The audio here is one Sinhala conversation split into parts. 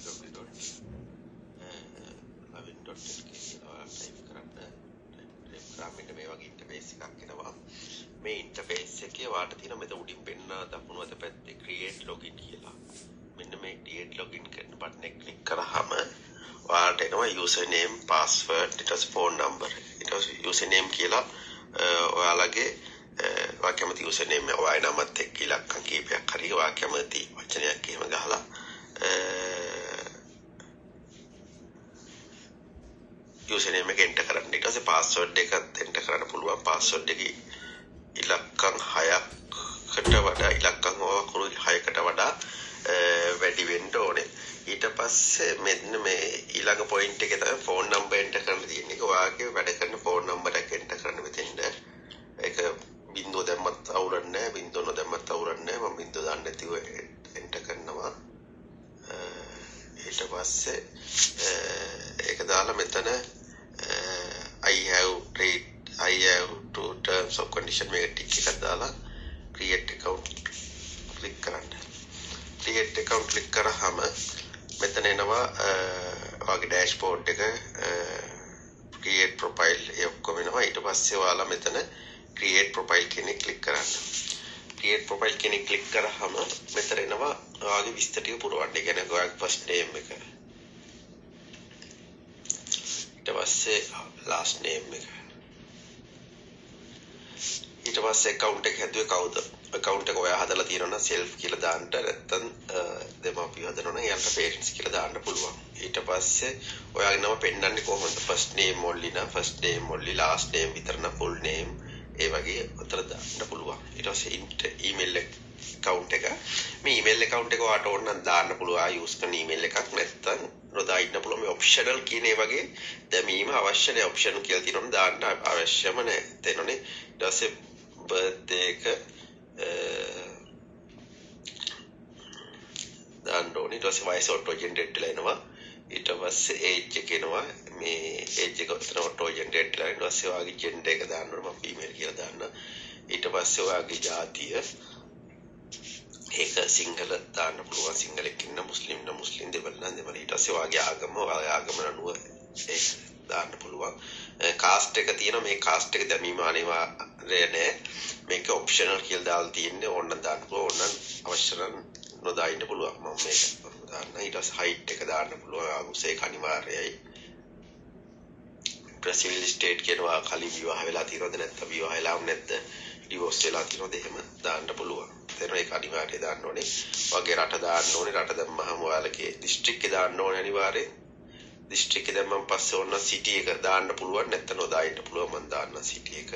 www.lavin.lk කියලා ටයිප් කරන්න. ටයිප් කරාම මෙන්න මේ වගේ ඉන්ටර්ෆේස් එකක් එනවා. මේ ඉන්ටර්ෆේස් එකේ ඔයාලට තියෙන මෙතන උඩින් පෙන්න දකුණු අත පැත්තේ create login කියලා. මෙන්න මේ create login කරන බටන් එක ක්ලික් කරාම ඔයාලට එනවා user name, password, ඊට පස්සේ phone number. ඊට පස්සේ user name කියලා ඔයාලගේ ඔයා කැමති user name එක ඔයාගේ නමත් එක්ක ඉලක්කම් කීපයක් හරි ඔයා කැමති වචනයක් එහෙම ගහලා user name එක එන්ටර් කරන්න. ඊට පස්සේ password එකත් එන්ටර් කරන්න පුළුවන්. password එකේ ඉලක්කම් 6කට වඩා ඉලක්කම් අකුරු 6කට වඩා වැඩි වෙන්න ඕනේ. ඊට පස්සේ මෙන්න මේ ඊළඟ පොයින්ට් එකේ තමයි ෆෝන් නම්බර් එන්ටර් කරන්න තියෙන්නේ. ඒක ඔයාගේ වැඩ කරන ෆෝන් නම්බර් එක එන්ටර් කරන්න මෙතෙන්ද. ඒක බිංදුව දැම්මත් අවුලක් නැහැ, බිංදුව නොදැම්මත් අවුලක් නැහැ. මම බිංදුව දාන්න නැතිව එන්ටර් කරනවා. ඊට පස්සේ ඒක දාලා මෙතන I have read I have to terms of condition මේක ටික් එකක් දාලා create account click කරන්න. Create account click කරාම මෙතන එනවා ඔයාගේ ඩෑෂ්බෝඩ් එක, create profile ඒ ඔක්කොම එනවා. ඊට පස්සේ ඔයාලා මෙතන create profile කියන එක ක්ලික් කරන්න. Create profile කියන එක ක්ලික් කරාම මෙතන එනවා ඔයාගේ විස්තර ටික පුරවන්න. ඒ කියන්නේ ඔයාගේ first name එක, ඊට පස්සේ last name එක, ඊට පස්සේ account එක හැදුවේ කවුද? Account එක ඔයා හදලා තියෙනවා නම් self කියලා දාන්න, නැත්නම් දෙමාපියෝ හදනවා නම් එයාලට parents කියලා දාන්න පුළුවන්. ඊට පස්සේ ඔයාගේ නම පෙන්වන්නේ කොහොමද? First name only නම් first name only, last name විතර නම් full name, ඒ වගේ උතර දාන්න පුළුවන්. ඊට පස්සේ email account එක, මේ email account එක ඔයාට ඕන නම් දාන්න පුළුවන්. ආ use කරන email එකක් නැත්නම් නොදා ඉන්න පුළුවන්. මේ optional කියන ඒ වගේ දැමීම අවශ්‍ය නැහැ. Optional කියලා තියෙනවා නම් දාන්න අවශ්‍යම නැහැ. තේරෙනවනේ? ඊට පස්සේ birthday එක දාන්න ඕනේ. ඊට පස්සේ වයස ඔටෝ ජෙනරේට් වෙලා එනවා. ඊට පස්සේ ඒජ් එක එනවා. මේ ඒජ් එක උතන ඔටෝ ජෙනරේට් වෙලා. ඊට පස්සේ ඔයාගේ ජෙන්ඩර් එක දාන්න ඕනේ. මම ෆීමේල් කියලා දාන්න. ඊට පස්සේ ඔයාගේ ජාතිය ඒක සිංහල දාන්න පුළුවන්. සිංහලෙක් ඉන්න, මුස්ලිම් නම් මුස්ලිම්, දෙමළ නම් දෙමළ. ඊට පස්සේ ඔයාගේ ආගම, ඔයාගේ ආගම අනුව ඒක දාන්න පුළුවන්. කාස්ට් එක තියෙනවා. මේ කාස්ට් එක දැමීම අනිවාර්ය නෑ. මේක ඔප්ෂනල් කියලා දාලා තියෙන්නේ. ඕන නම් දාන්න පුළුවන්, ඕන නම් අවශ්‍ය නම් නොදා ඉන්න පුළුවන්. මම මේක දාන්න. ඊට පස්සේ හයිට් එක දාන්න පුළුවන්. උස ඒක අනිවාර්යයි. සිවිල් ස්ටේට් කියනවා කලින් විවාහ වෙලා තියෙනවද නැත්නම් විවාහ වෙලාම නැද්ද, ඩිවෝස් වෙලා තියෙනවද, එහෙම දාන්න පුළුවන්. තේරෙනවද? ඒක අනිවාර්යයෙන් දාන්න ඕනේ. ඔයාගේ රට දාන්න ඕනේ. රට දැම්මහම ඔයාලගේ දිස්ත්‍රික්කේ දාන්න ඕනේ අනිවාර්යයෙන්. දිස්ත්‍රික්කේ දැම්මම පස්සේ ඕන සිටි එක දාන්න පුළුවන්, නැත්නම් නොදා ඉන්න පුළුවන්. මම දාන්න සිටි එක.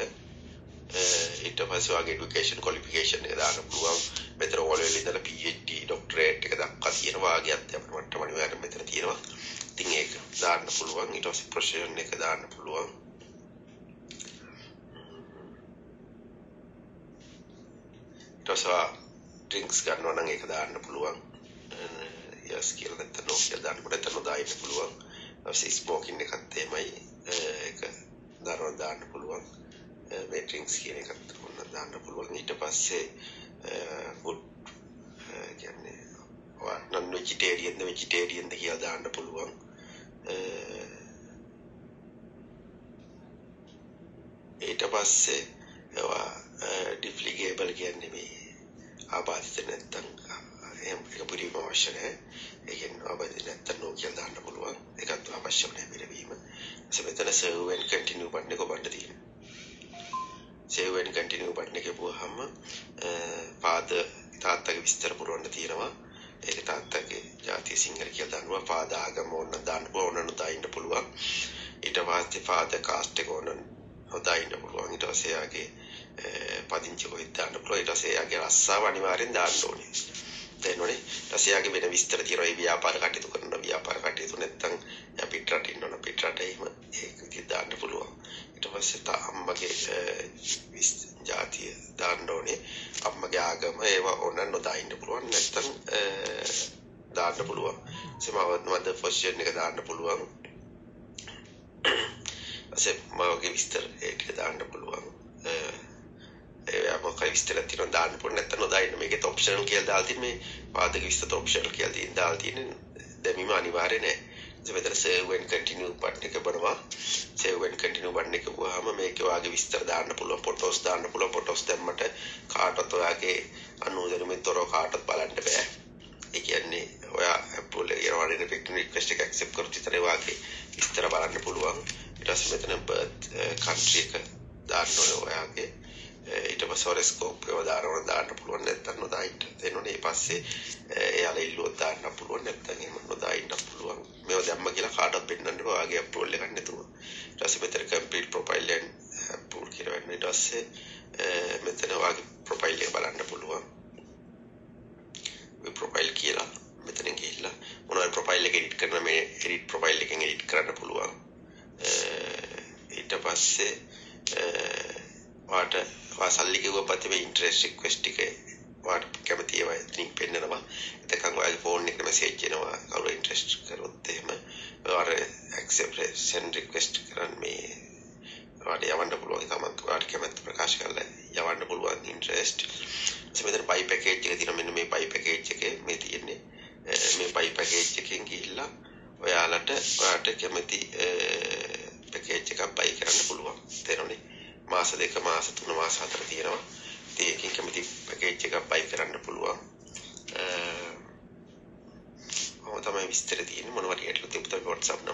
ඊට පස්සේ ඔයාගේ එඩියුකේෂන් ක්වොලිෆිකේෂන් එක දාන්න පුළුවන්. මෙතන ඕ ලෙවල් ඉඳලා PhD doctorate එක දක්වා තියෙනවා. ඔයාගේ අධ්‍යාපන මට්ටම අනිවාර්යයෙන් මෙතන තියෙනවා. ඉතින් ඒක දාන්න පුළුවන්. ඊට පස්සේ ප්‍රොෆෙෂන් එක දාන්න පුළුවන්. ඊට පස්සේ ඩ්‍රින්ක්ස් ගන්නවා නම් ඒක දාන්න පුළුවන්. යස් කියලා නැත්නම් නෝ කියලා දාන්න පුළුවන්. නැත්නම් නොදා ඉන්න පුළුවන්. ඊට පස්සේ ස්මෝකින් එකත් එහෙමයි. ඒක දානවා දාන්න පුළුවන්. මේ ඩ්‍රින්ක්ස් කියන එකත් ඕන දාන්න පුළුවන්. ඊට පස්සේ ෆුඩ් කියන්නේ ඔයා නන් වෙජිටේරියන්ද වෙජිටේරියන්ද කියලා දාන්න පුළුවන්. ඊට පස්සේ ඔයා ඩිෆ්ලිගේබල් කියන්නේ මේ ආබාධිත නැත්තම් එහෙම එක පිරීම අවශ්‍ය නැහැ. ඒ කියන්නේ ආබාධිත නැත්තම් නෝ කියලා දාන්න පුළුවන්. ඒකත් අවශ්‍ය නැහැ පිරවීම. ඊට මෙතන සේව් ඇන්ඩ් කන්ටිනියු බටන් එක ඔබන්න තියෙනවා. සේව් ඇන්ඩ් කන්ටිනියු බටන් එක එබුවාම ෆාදර් තාත්තගේ විස්තර පුරවන්න තියෙනවා. ඒක තාත්තගේ ජාතිය සිංහල කියලා දාන්න පුළුවන්. ෆාදර් ආගම ඕන නම් දාන්න පුළුවන්, ඕන නම් නොදා ඉන්න පුළුවන්. ඊට පස්සේ ෆාදර් කාස්ට් එක ඕන නම් නොදා ඉන්න පුළුවන්. ඊට පස්සේ එයාගේ පදිංචි කොහෙද දාන්න පුළුවන්. ඊට පස්සේ එයාගේ රස්සාව අනිවාර්යෙන් දාන්න ඕනේ. තේරෙනවනේ? ඊට පස්සේ එයාගේ වෙන විස්තර තියෙනවා. ඒ ව්‍යාපාර කටයුතු කරන ව්‍යාපාර කටයුතු නැත්තම් එයා පිටරට ඉන්නවනම් පිටරට එහෙම ඒක විදිහට දාන්න පුළුවන්. ඊට පස්සේ අම්මගේ ජාතිය දාන්න ඕනේ. අම්මගේ ආගම ඒවා ඕන නම් නොදා ඉන්න පුළුවන්, නැත්තම් දාන්න පුළුවන්. මද පොසිෂන් එක දාන්න පුළුවන්. ඊපස්සේ මගේ විස්තර ඒ ටික දාන්න පුළුවන්. ඒ මොකයි විස්තර තියෙනවා දාන්න පුළුවන්, නැත්තම් නොදා ඉන්න. මේකෙත් ඔප්ෂනල් කියලා දාලා තියෙන මේ පාදක විස්තරත් ඔප්ෂනල් කියලා තියෙන දාලා තියෙන දැමීම අනිවාර්ය නෑ. ඉතින් මෙතන save and continue button එක බලනවා. Save and continue button එක ගුවාම මේකේ ඔයාගේ විස්තර දාන්න පුළුවන්, ෆොටෝස් දාන්න පුළුවන්. ෆොටෝස් දැම්මට කාටවත් ඔයාගේ අනුදැනුමෙන් තොරව කාටවත් බලන්න බෑ. ඒ කියන්නේ ඔයා ඇප්‍රූවල් එක යනවා නේ, රික්වෙස්ට් එක ඇක්සෙප්ට් කරොත් විතරයි ඔයාගේ විස්තර බලන්න පුළුවන්. ඊට පස්සේ මෙතන බර්ත් කන්ට්‍රි එක දාන්න ඕනේ ඔයාගේ. ඊට පස්සේ හොරොස්කෝප් ඒවා දාන්න ඕන දාන්න පුළුවන්, නැත්නම් නොදා ඉන්න. තේරෙනවනේ? ඊට පස්සේ එයාලා ඉල්ලුවොත් දාන්න පුළුවන්, නැත්නම් එහෙම නොදා ඉන්න පුළුවන්. මේවා දැම්ම කියලා කාටවත් පෙන්නන්න එපා ඔයාගේ ඇප්‍රූවල් එකක් නැතුව. ඊට පස්සේ මෙතන කම්ප්ලීට් ප්‍රොෆයිල් ඇන්ඩ් ඇප්‍රූවල් කියලා වෙන්න. ඊට පස්සේ මෙතන ඔයාගේ ප්‍රොෆයිල් එක බලන්න පුළුවන්. මේ ප්‍රොෆයිල් කියලා මෙතනින් ගිහිල්ලා මොනවද ප්‍රොෆයිල් එක එඩිට් කරන මේ එඩිට් ප්‍රොෆයිල් එකෙන් එඩිට් කරන්න පුළුවන්. ඊට පස්සේ ඔයාට ඔයා සල්ලි ගෙවුවා පස්සේ මේ ඉන්ටරෙස්ට් රික්වෙස්ට් ටික ඔයාට කැමති ඒවා එතනින් පෙන්නනවා. එතකන් ඔයාගේ ෆෝන් එකට මැසේජ් එනවා කවුරු ඉන්ටරෙස්ට් කරොත් එහෙම. ඔයාට ඇක්සෙප්ට් සෙන්ඩ් රික්වෙස්ට් කරන් මේ ඔයාට යවන්න පුළුවන් තමන් ඔයාට කැමැත්ත ප්‍රකාශ කරලා යවන්න පුළුවන් ඉන්ටරෙස්ට්. ඊට මෙතන බයි පැකේජ් එක තියෙනවා. මෙන්න මේ බයි පැකේජ් එකේ මේ තියෙන්නේ. මේ බයි පැකේජ් එකෙන් ගිහිල්ලා ඔයාලට ඔයාට කැමති පැකේජ් එකක් බයි කරන්න පුළුවන්. තේරුණේ? මාස 2, මාස 3, මාස 4 තියෙනවා. ඉතින් ඒකෙන් කැමති පැකේජ් එකක් බයි කරන්න පුළුවන්. ඔහොම තමයි විස්තර තියෙන්නේ. මොනවා හරි ගැටලු තිබුණත් අපි WhatsApp